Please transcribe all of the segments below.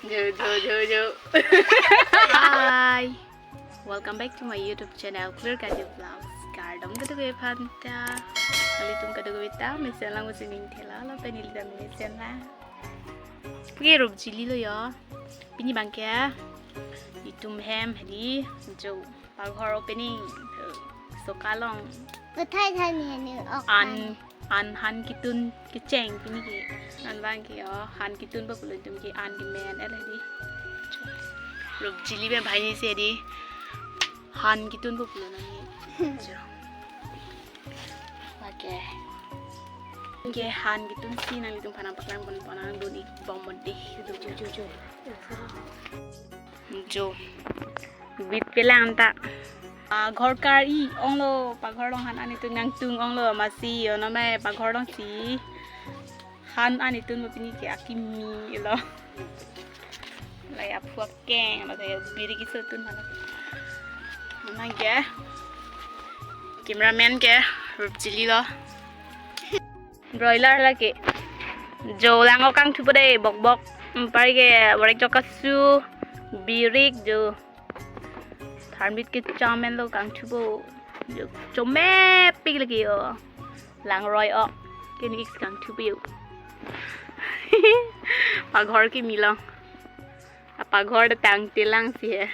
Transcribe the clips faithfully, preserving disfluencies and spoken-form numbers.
Jo, jo, jo, jo. Hi. Welcome back to my YouTube channel, Clear Kaju Vlogs. Kardom kadokave aphanta. Nanglitum kadokave ta mesen lang usi ning thela lapen neli ta mesen lang. Puke rup chili lo yo. Pini abangke itum hem hedi jo paghor opening. So kalong. Uthai thani ani ok an an han kitun kecheng pini ke. An abangke o han kitun ba pulo itum ke an kemen el hedi. Rup chili me bhai ni si hedi. Han kitun ba pulo nang ni. Jo. Okay. Ke han kitun si nanglitum aphan nangpaklang ponpo nang dun ik bom mo deh. Jo, jo, jo, jo. Jo. Bit pelang ta. Ah, ghor kar-i onglo, paghor along han an itun nangtung onglo, masi, ono me paghor along si. Han an itun mo pini ke akimi lo. Lai aphu akeng, lo ke biri keso tun hala. Mana ke? Cameraman ke, rup chili lo. Broiler lake. Jo lang o kangthupo dei, bok bok. Anpar ke, borek jok kasu, birik jo. Tharmit kechamelo kangthupo. Jo, chomepik lake yo. Langroi o. Keni ik kangthupo yo. Paghor kimi lo. Apaghor da tangte lang si he.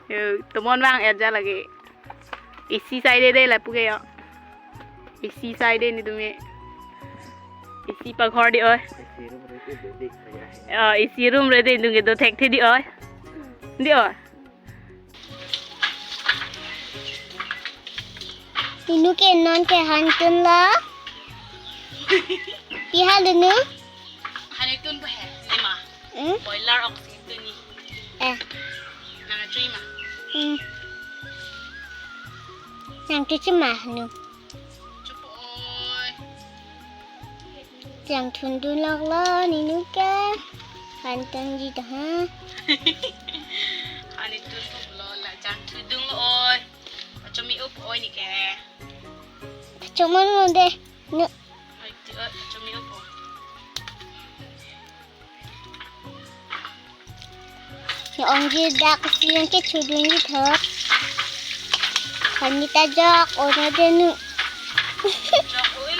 Yo, tomon vang-et ja lake. Isi side de lapu ke yo. Isi side ni dumi. Isi paghor di oi. Isi room rede do dek saya. Yo, isi room rede dumi do thek the di oi. Di oi. Ninu ke non ke han tun lo. Pi hal nu? Han itun bo he, lima. Hmm? Boiler oxygen tun ni. Eh. Nang chui ma. Hmm. Nang chui ma nu. Chupo oi. Changthun dun lok lo ninu ke. Han tun ji ta ha. Han itun bo lo la changthun dun lo oi. Achomi up oi ni ke. Chomon mo de. Nu. Ai ti oi, achomi up oi. Ni ongji dak si yang ke chudun ji tho. Kami ta jok ono de nu. Jok oi.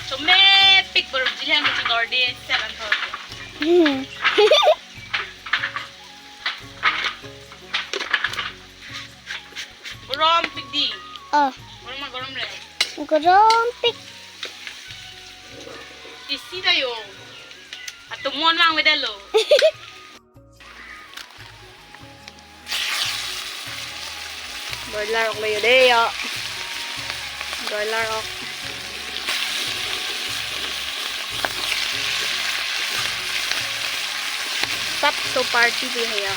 Chomepik baru jilihan kecil gorde selan tho. Hmm. Gorom pik di. Oh. Gorom ma gorom le. Gorom pik. Isi ta yo. Atomon vang vedetlo. Boiler ok lo yo de yo. Boiler ok. Sab so party pi hai ya.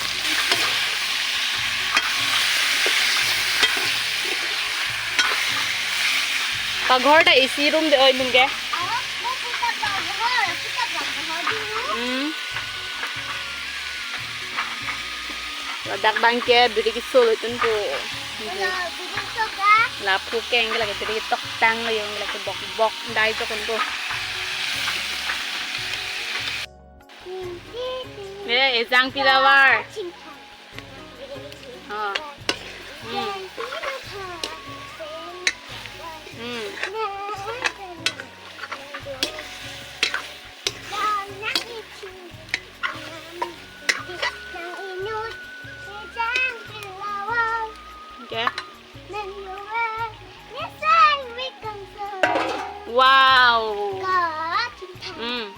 Paghor ta A C room de oi nung ke. Hmm. Ladak abang ke birik keso lo tun ko. Lapu keng ke lake birik toktang lo yo, lake bok bok dai to kun ko. Mira, ejang pilavar. Oh. Hmm. Hmm. Okay. Wow. Hmm.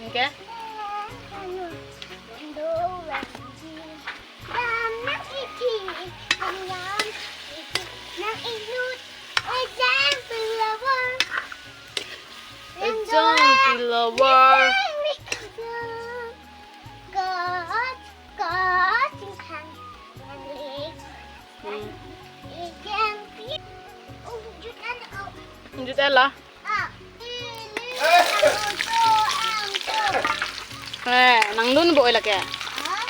Okay. Ejang pilavar. Hmm. Lanjut ya lah. Eh, nangdun bo lake. Hah?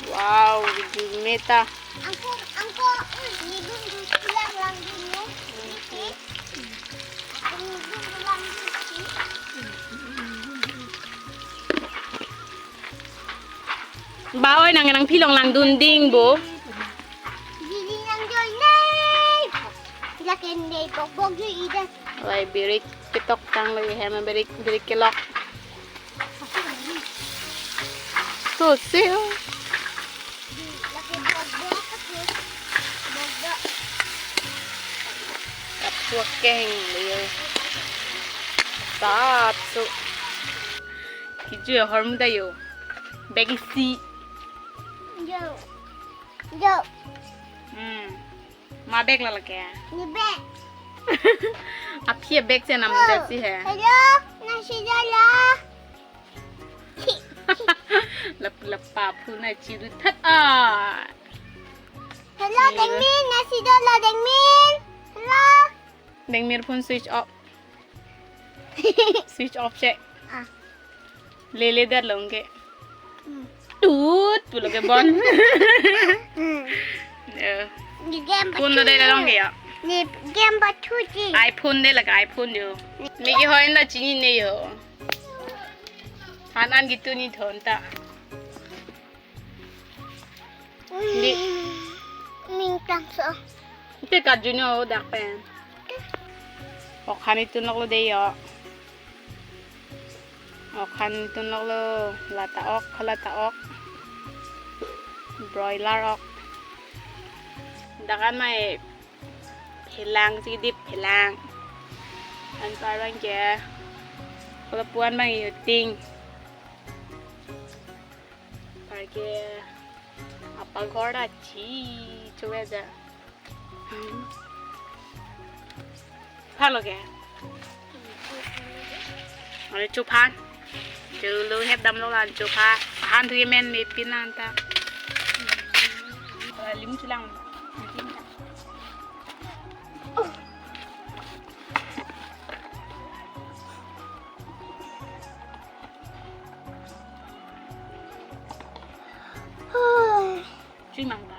Wow, video meta. Angko, angko, mm, nidun dun silang langdun no. Oke. Nidun dun langdun, oke. Ba oi, nang nangphi along langdun ding bo. Didi nang joi nei. Sila kende bok bok joi ida. Oi, birik ketok tanglo, hem birik, birik kelok. So, so. Lake bok bok, bok bok. Kapsuak keng lo. Sap so. Kiju ahormu da yo. Bag isi. Jo. Jo. Hmm. Ma bag la lake. Ne bag. Aphi bag si nam, oh, dasi he. Hello, nasi dala. Lap lap pa phu na chiru that a. Hello, chiru. Dengmin, nasi dala dengmin. Hello. Dengmir phone switch off. Switch off che. Ah. Lele der long ke. Hmm. Tut, pulo ke bon. Hmm. Ya. Ni game phone no dei long ke ya. Ni game ba thu ji. iPhone dei lake iPhone yo. Ni ke hoi na chini ne yo. Han an gitu ni thon ta. Di. Ming tang so. Te ka junior dak pen. Ok han itun lok lo dei yo. Ok han itun lok lo. Lata ok, lata ok. Broiler ok. Dak an mai phelang si dip phelang. Anparwan ke. Kalapu an bang yuting. Parke apa ghor achi chuwe ja. Phan lo ke. Are chu phan. Chu lo het dam lo lan chu pha. Han thu yemen me pin an ta. Lim chulang. Chui mang ta.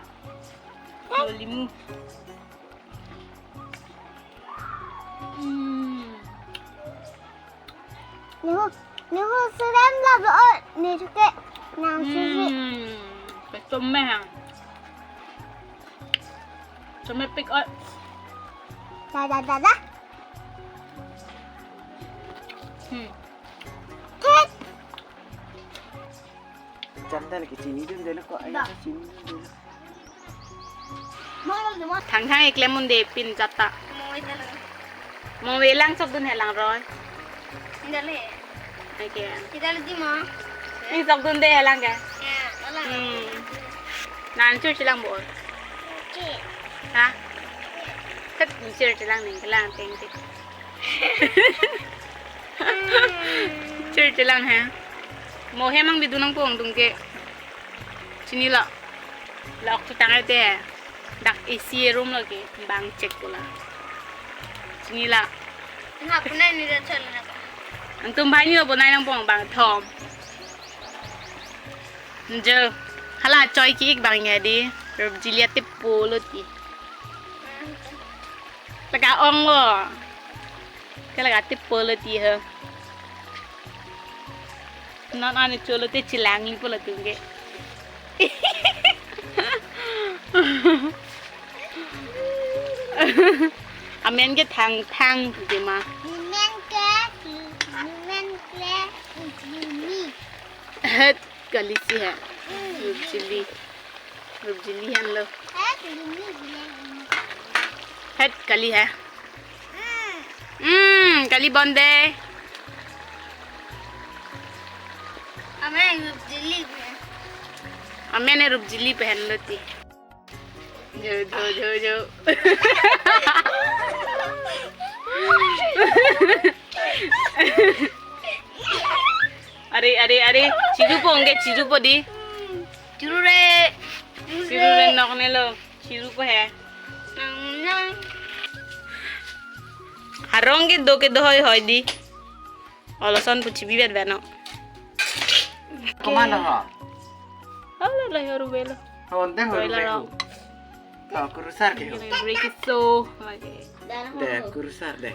Lo limu. Hmm. Nihu, nihu serem la bo, oh, ni chuke. Nang susi. Hmm. Petum me ha. Chome pik oi. Da, da, da, da. Hmm. Tet. Jam dan ke chini dun delo ko, ai, da, chini dun delo. Thang thang eklem un de pin jata. Mo ve lang sok dun helang roi. Dale. Oke. Kita lagi mo. Ni sok dun de helang ke. Ya, alang. Hmm. Nan chur chilang bo. Oke. Ha? Tet chur chilang ning kelang teng tik. Chur chilang ha. Mo he mang bidun nang pong dung ke. Chini la. Lok tu tang te. Dak A C room lo ke bang check ko la. Chini la. Nga punai ni da chal na. Ang tum bhai ni lo punai nang pong bang thom. Jo. Hala choi ki ik bang ya di. Rup jili ati polo ti. Laga ong lo. Ke laga tip polo ti ha. Non ani cholo te chilang li polo tung ke. Amen ke Thang Thang ke ma. Amen ke, amen ke, ini. Het kali si ha. Rup jili. Rup jili han lo. Het kali ha. Hmm, kali bon de. Amen rup jili pe. Amen rup jili pehen lo ti. Jo, jo, jo, jo. Are, are, are. Chiru po, ongke chiru po di. Chiru re. Chiru re nok ne lo. Chiru po he. Nang, nang. Arong ke do ke do hoi hoi di. Oloson pu chibi bet beno. Komat lo ho? Hala, la ho, Ruve lo. Ho, ante ho, Ruve lo. Ruve ho. To, kurusar ke ho. Ini lagi beri kiso lagi. De, kurusar de.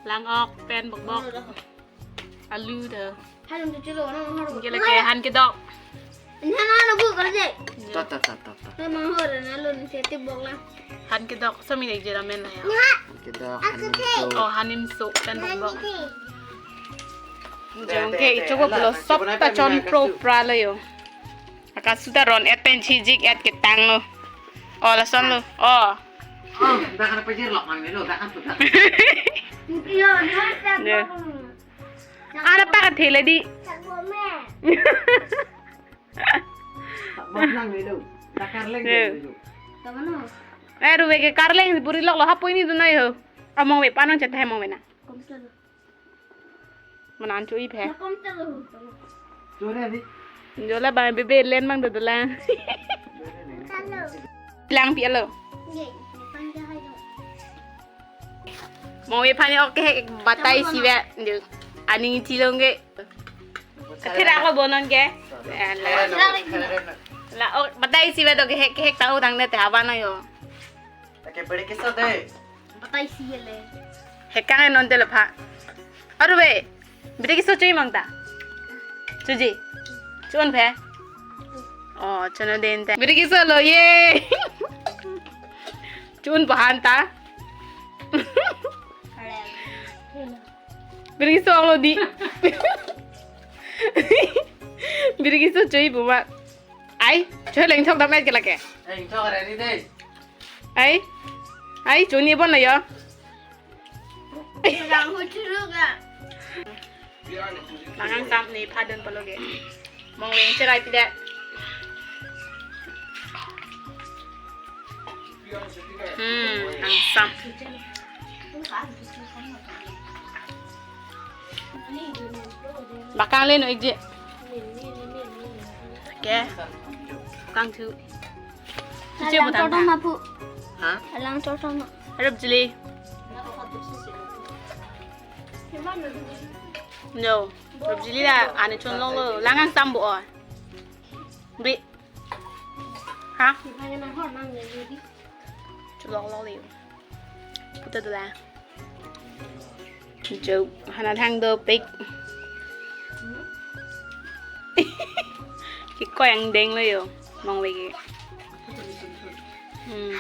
Langok pen bokbok. Alu de. Halong tu chulo, no, no, no. Ini lagi han kedok. Ini han, no, no, bu, kerja. To, to, to, to, to. No, no, no, no, no, no, no, bok lang. Han kedok, so mi lagi jera men la ya. Han kedok, han nimso. Oh, han nimso pen bokbok. Jong ke, ichoko pulo sop ta chonpro pra lo yo. Akasu ta ron et pen chijik et ketang lo. Oh, lason lo. Oh. Oh, dak kan pajir lok mang lo, dak kan putar. Iya, dia tak. Ana pa kathele di. Bok lang lo. Dak karleng lo. Tama no. Eh, Ruve ke karleng buri lok lo, hapoi ni dunoi ho. Among ve panang chethe mong ve na. Manan chui phe. Jola ba bebe len mang do dolang. Lang pi alo. Mong ve pani ok kehek batai si ve. Aning tilong ke. Kathera ko bonon ke. La ok batai si ve do kehek kehek tahu tang ne te haba na yo. Oke, beri kiso de. Batai si le. Hekang non tele pha. Aru ve. Beri kiso chui mang ta. Chuji. Chun phe. Oh, chun den ta. Beri kiso lo ye. Chun pahan ta. Beri kiso lo di. Beri kiso chui bu ma. Ai, chui leng thok dam et ke lake. Leng thok re ni de. Ai. Ai, chuni bon na yo. Lang ho churu ga. Lang angsam ni pha dun palo ke. Mong veng cherai pi de. Hmm, angsam. Bakang le no ikji. Ke. Kangthu. Che bu tang ta. Alang chotong ma pu. Ha? Alang chotong ma. Rup jili. No. Rup jili la ane chon long lo. Lang angsam bu o. Bi. Ha? Chulok lok liu. Puta dula. Jo, hana thang do pik. Ki koyang deng lo yo, mong lagi. Hmm.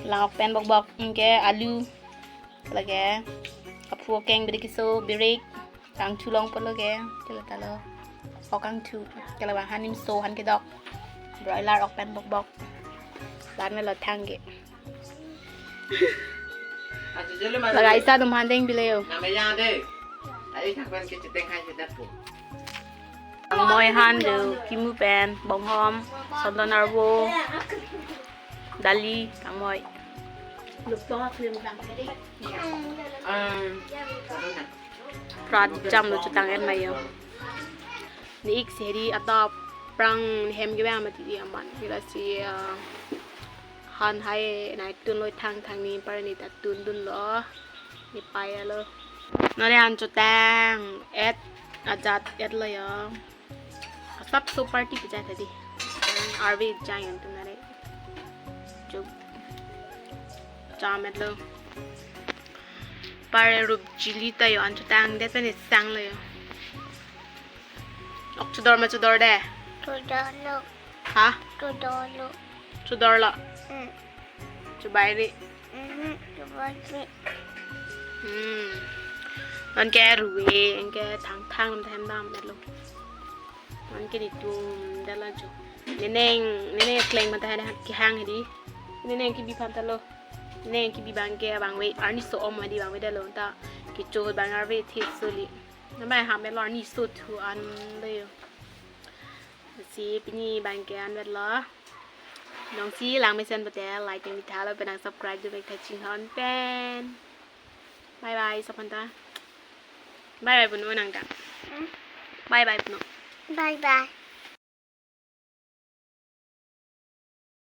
Langok pen bokbok, anke alu. Lake, aphu akeng beri kiso, birik, kangthu long polo ke, kela talo. O kangthu, kela bang han nimso, han kedok. Broiler ok pen bokbok. Lan me lo thang ke. Laga isa dum han deng pilo yo. Nama yang de. Ai tak pen ke ceteng hai ke dapu. Kangmoi han do, kimu pen, bonghom, sondon arvo, dali, kangmoi. Prat jam lo chutang en mayo. Ni ik seri atap prang hem ke bang mati di aman. Kila si, ah, han hai nai tun lo thang thang ni par ni ta tun dun lo. Ni paya lo. Nore an chutang et ajat et lo yo. Asap so party pija tadi. Arve jang tu nare. Chuk. Jam et lo. Pare rup jili ta yo an chutang det pen isang lo yo. Ok chudor ma chudor de. Chudor lo. Ha? Chudor lo. Chudor lo. Hmm. Chubai ri. Mhm, chubai ri. Hmm. Anke ruve, anke thang thang dam dam dam lo. Anke ni tum dala jo. Neneng, neneng kleng mata hada kihang hadi. Neneng kibi phan ta lo. Neneng kibi bang ke bang ve, arni so om hadi bang ve dalo ta. Kicho bang arve thi suli. Namai ham lo arni so thu an lo yo. Si pini bang ke an vet lo. Nong si lang mesen pute like pen bithalo pen nang subscribe do mek tha chinghon pen. Bye bye, sapanta. Bye bye punu nang ta. Hmm? Bye bye punu. Bye bye.